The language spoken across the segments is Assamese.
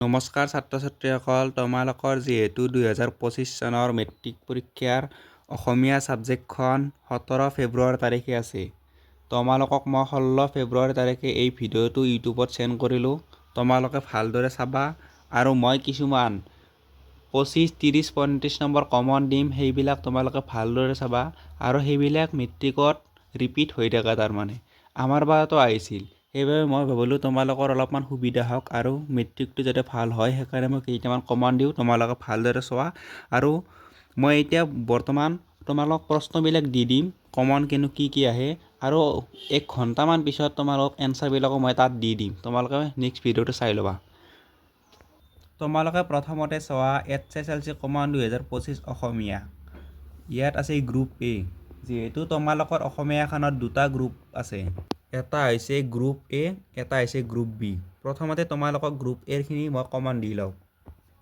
নমস্কাৰ ছাত্ৰ ছাত্ৰীসকল, তোমালোকৰ যিহেতু 2025 চনৰ মেট্ৰিক পৰীক্ষাৰ অসমীয়া ছাবজেক্টখন 17 ফেব্ৰুৱাৰী তাৰিখে আছে, তোমালোকক মই 16 ফেব্ৰুৱাৰী তাৰিখে এই ভিডিঅ'টো ইউটিউবত চেণ্ড কৰিলোঁ। তোমালোকে ভালদৰে চাবা আৰু মই কিছুমান 25, 30, 35 নম্বৰ কমন দিম, সেইবিলাক তোমালোকে ভালদৰে চাবা। আৰু সেইবিলাক মেট্ৰিকত ৰিপিট হৈ থাকে, তাৰমানে আমাৰ বাৰতো আহিছিল। সেইবাবে মই ভাবিলোঁ তোমালোকৰ অলপমান সুবিধা হওক আৰু মেট্ৰিকটো যাতে ভাল হয়, সেইকাৰণে মই কেইটামান কমন দিওঁ, তোমালোকে ভালদৰে চোৱা। আৰু মই এতিয়া বৰ্তমান তোমালোকক প্ৰশ্নবিলাক দি দিম, কমন কিন্তু কি কি আহে, আৰু এক ঘণ্টামান পিছত তোমালোকক এনচাৰবিলাকো মই তাত দি দিম। তোমালোকে নেক্সট ভিডিঅ'টো চাই ল'বা। তোমালোকে প্ৰথমতে চোৱা এইচএছএলচি কমন 2025 অসমীয়া। ইয়াত আছে গ্ৰুপ এ। যিহেতু তোমালোকৰ অসমীয়াখনত দুটা গ্ৰুপ আছে, এটা হৈছে গ্ৰুপ এ, এটা হৈছে গ্ৰুপ বি। প্ৰথমতে তোমালোকক গ্ৰুপ এৰখিনি মই কমন দি লওঁ।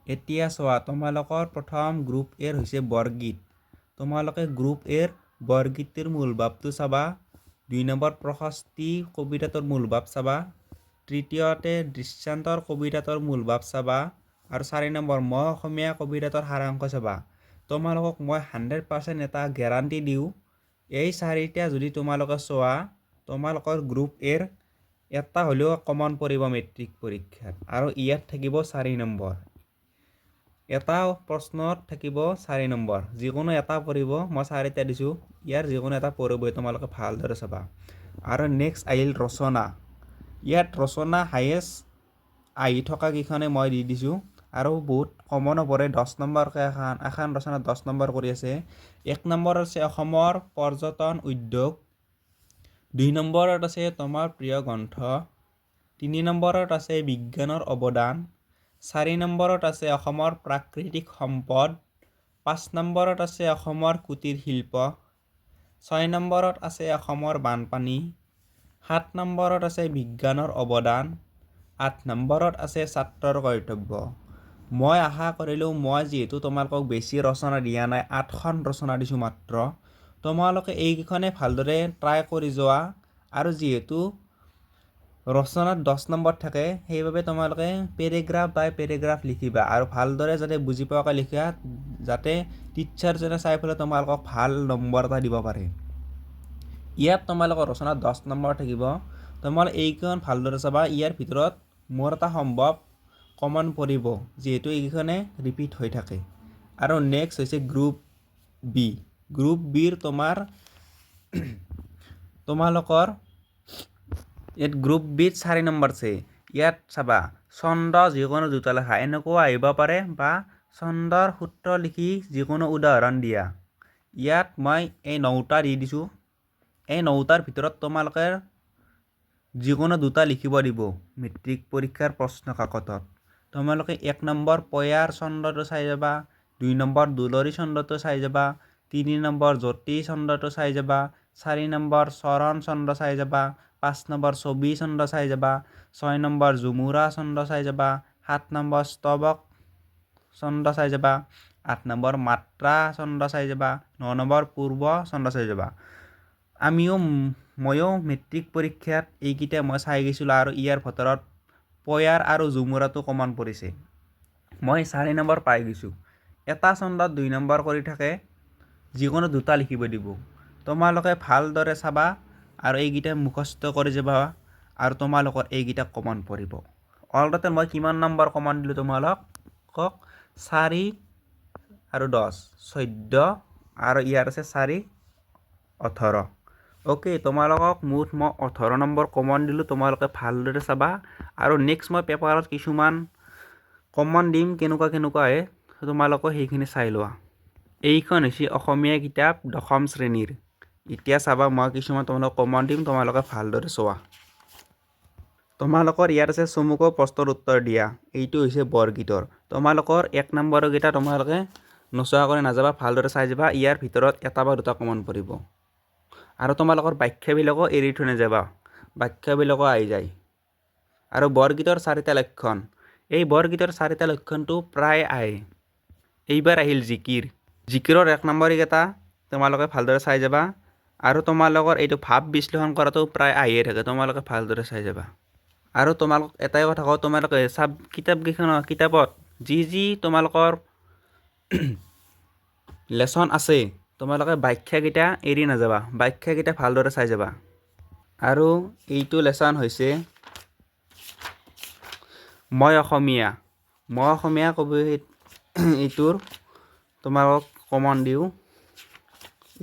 এতিয়া চোৱা, তোমালোকৰ প্ৰথম গ্ৰুপ এৰ হৈছে বৰগীত। তোমালোকে গ্ৰুপ এৰ বৰগীতটিৰ মূল ভাৱটো চাবা। 2 নম্বৰ প্ৰশস্তি কবিতাটোৰ মূল ভাৱ চাবা। তৃতীয়তে দৃশ্যান্তৰ কবিতাটোৰ মূল ভাৱ চাবা আৰু 4 নম্বৰ মই অসমীয়া কবিতাটোৰ সাৰাংশ চাবা। তোমালোকক মই 100% এটা গেৰাণ্টি দিওঁ, এই চাৰিটা যদি তোমালোকে চোৱা, তোমালোকৰ গ্ৰুপ এৰ এটা হ'লেও কমন পৰিব মেট্ৰিক পৰীক্ষাত। আৰু ইয়াত থাকিব 4 নম্বৰ, এটা প্ৰশ্নত থাকিব 4 নম্বৰ, যিকোনো এটা পৰিব। মই চাৰিটা দিছোঁ, ইয়াৰ যিকোনো এটা পৰিবই, তোমালোকে ভালদৰে চাবা। আৰু নেক্সট আহিল ৰচনা। ইয়াত ৰচনা হায়েষ্ট আহি থকা কেইখনে মই দি দিছোঁ আৰু বহুত কমনো পৰে। 10 নম্বৰকৈ এখন এখন ৰচনা 10 নম্বৰ কৰি আছে। 1 নম্বৰত আছে অসমৰ পৰ্যটন উদ্যোগ, 2 নম্বৰত আছে তোমাৰ প্ৰিয় গ্ৰন্থ, 3 নম্বৰত আছে বিজ্ঞানৰ অৱদান, 4 নম্বৰত আছে অসমৰ প্ৰাকৃতিক সম্পদ, 5 নম্বৰত আছে অসমৰ কুটীৰ শিল্প, 6 নম্বৰত আছে অসমৰ বানপানী, 7 নম্বৰত আছে বিজ্ঞানৰ অৱদান, 8 নম্বৰত আছে ছাত্ৰৰ কৰ্তব্য। মই আশা কৰিলোঁ, মই যিহেতু তোমালোকক বেছি ৰচনা দিয়া নাই, 8খন ৰচনা দিছোঁ মাত্ৰ, তোমালোকে এইকেইখনে ভালদৰে ট্ৰাই কৰি যোৱা। আৰু যিহেতু ৰচনাত 10 নম্বৰ থাকে, সেইবাবে তোমালোকে পেৰেগ্ৰাফ বাই পেৰেগ্ৰাফ লিখিবা আৰু ভালদৰে যাতে বুজি পোৱাকৈ লিখা, যাতে টিচাৰজনে চাই পেলাই তোমালোকক ভাল নম্বৰ এটা দিব পাৰে। ইয়াত তোমালোকৰ ৰচনাত 10 নম্বৰ থাকিব। তোমালোকে এইকেইখন ভালদৰে চাবা। ইয়াৰ ভিতৰত মোৰ এটা সম্ভৱ কমন পৰিব, যিহেতু এইকেইখনে ৰিপিট হৈ থাকে। আৰু নেক্সট হৈছে গ্ৰুপ বি। গ্ৰুপ বিৰ তোমালোকৰ ইয়াত গ্ৰুপ বিত 4 নম্বৰ আছে। ইয়াত চাবা, ছন্দ যিকোনো দুটা লেখা, এনেকুৱাও আহিব পাৰে, বা ছন্দৰ সূত্ৰ লিখি যিকোনো উদাহৰণ দিয়া। ইয়াত মই এই 9টা দি দিছোঁ। এই 9টাৰ ভিতৰত তোমালোকে যিকোনো দুটা লিখিব দিব মেট্ৰিক পৰীক্ষাৰ প্ৰশ্ন কাকতত। তোমালোকে 1 নম্বৰ পয়াৰ ছন্দটো চাই যাবা, 2 নম্বৰ দুলৰি ছন্দটো চাই যাবা, 3 নম্বৰ যতি ছন্দটো চাই যাবা, 4 নম্বৰ চৰণ ছন্দ চাই যাবা, 5 নম্বৰ ছবি ছন্দ চাই যাবা, 6 নম্বৰ ঝুমুৰা ছন্দ চাই যাবা, 7 নম্বৰ স্তৱক ছন্দ চাই যাবা, 8 নম্বৰ মাত্ৰা ছন্দ চাই যাবা, 9 নম্বৰ পূৰ্ব ছন্দ চাই যাবা। ময়ো মেট্ৰিক পৰীক্ষাত এইকেইটা মই চাই গৈছিলোঁ আৰু ইয়াৰ ভিতৰত পয়াৰ আৰু ঝুমুৰাটো কমন পৰিছে। মই 4 নম্বৰ পাই গৈছোঁ। এটা ছন্দত 2 নম্বৰ কৰি থাকে, যিকোনো দুটা লিখিব দিব। তোমালোকে ভালদৰে চাবা আৰু এইকেইটা মুখস্থ কৰি যাবা আৰু তোমালোকৰ এইকেইটা কমন পৰিব। অল টোটেল মই কিমান নম্বৰ কমন দিলোঁ তোমালোকক? 4 আৰু 10, 14 আৰু ইয়াত আছে 4, 18। অ'কে, তোমালোকক মুঠ মই 18 নম্বৰ কমন দিলোঁ। তোমালোকে ভালদৰে চাবা আৰু নেক্সট মই পেপাৰত কিছুমান কমন দিম, কেনেকুৱা কেনেকুৱা আহে, তোমালোকেও সেইখিনি চাই লোৱা। এইখন হৈছে অসমীয়া কিতাপ দশম শ্ৰেণীৰ। এতিয়া চাবা, মই কিছুমান তোমালোকক কমন দিম, তোমালোকে ভালদৰে চোৱা। তোমালোকৰ ইয়াত আছে চমুকৈ প্ৰশ্নৰ উত্তৰ দিয়া। এইটো হৈছে বৰগীতৰ। তোমালোকৰ 1 নম্বৰকেইটা তোমালোকে নোচোৱাকৈ নাযাবা, ভালদৰে চাই যাবা। ইয়াৰ ভিতৰত এটা বা দুটা কমন পৰিব। আৰু তোমালোকৰ ব্যাখ্যাবিলাকো এৰি থৈ নাযাবা, ব্যাখ্যাবিলাকো আহি যায়। আৰু বৰগীতৰ চাৰিটা লক্ষণ, এই বৰগীতৰ চাৰিটা লক্ষণটো প্ৰায় আহে। এইবাৰ আহিল জিকিৰ। জিকিৰৰ 1 নম্বৰকেইটা তোমালোকে ভালদৰে চাই যাবা। আৰু তোমালোকৰ এইটো ভাৱ বিশ্লেষণ কৰাটো প্ৰায় আহিয়ে থাকে, তোমালোকে ভালদৰে চাই যাবা। আৰু তোমালোক এটাই কথা কওঁ, তোমালোকে চাব কিতাপকেইখনৰ কিতাপত যি যি তোমালোকৰ লেচন আছে, তোমালোকে ব্যাখ্যাকেইটা এৰি নাযাবা, ব্যাখ্যাকেইটা ভালদৰে চাই যাবা। আৰু এইটো লেচন হৈছে মই অসমীয়া। মই অসমীয়া কবি এইটোৰ তোমালোকক কমন দিওঁ।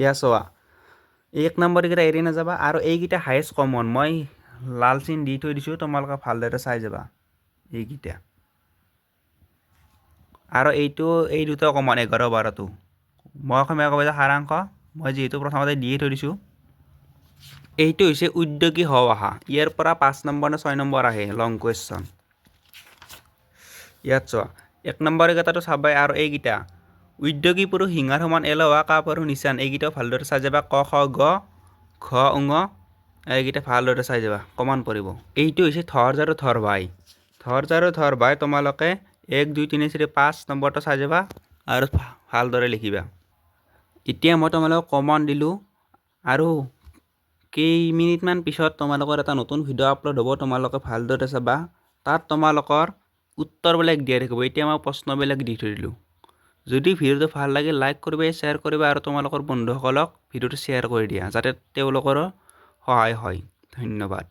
এয়া চোৱা, এক নম্বৰকেইটা এৰি নাযাবা। আৰু এইকেইটা হায়েষ্ট কমন, মই লাল চিন দি থৈ দিছোঁ, তোমালোকে ভালদৰে চাই যাবা এইকেইটা। আৰু এইটো এই দুটা কমন, 11 12টো। মই অসমীয়া কবিতা সাৰাংশ মই যিহেতু প্ৰথমতে দিয়ে থৈ দিছোঁ। এইটো হৈছে উদ্যোগী হওঁ আহা। ইয়াৰ পৰা 5 নম্বৰ নে 6 নম্বৰ আহে লং কুৱেশ্যন। ইয়াত চোৱা, 1 নম্বৰ এইকেইটাটো চাবাই। আৰু এইকেইটা উদ্যোগী পুৰুষ, সিংহাৰ সমান এলেহুৱা, কাপ আৰু নিচান, এইকেইটাও ভালদৰে চাই যাবা। ক খ গ ঘ ঙ এইকেইটা ভালদৰে চাই যাবা, কমন পৰিব। এইটো হৈছে ধৰ ঝাৰু ধৰ ভাই। ধৰ ঝাৰু ধৰ ভাই তোমালোকে 1 2 3 4 5 নম্বৰটো চাই যাবা আৰু ভালদৰে লিখিবা। এতিয়া মই তোমালোকক কমন দিলোঁ আৰু কেইমিনিটমান পিছত তোমালোকৰ এটা নতুন ভিডিঅ' আপলোড হ'ব, তোমালোকে ভালদৰে চাবা। তাত তোমালোকৰ উত্তৰবিলাক দিয়া থাকিব। এতিয়া মই প্ৰশ্নবিলাক দি থৈ দিলোঁ। যদি ভিডিঅ'টো ভাল লাগে, লাইক কৰিবা, শ্বেয়াৰ কৰিবা আৰু তোমালোকৰ বন্ধুসকলক ভিডিঅ'টো শ্বেয়াৰ কৰি দিয়া, যাতে তেওঁলোকৰো সহায় হয়। ধন্যবাদ।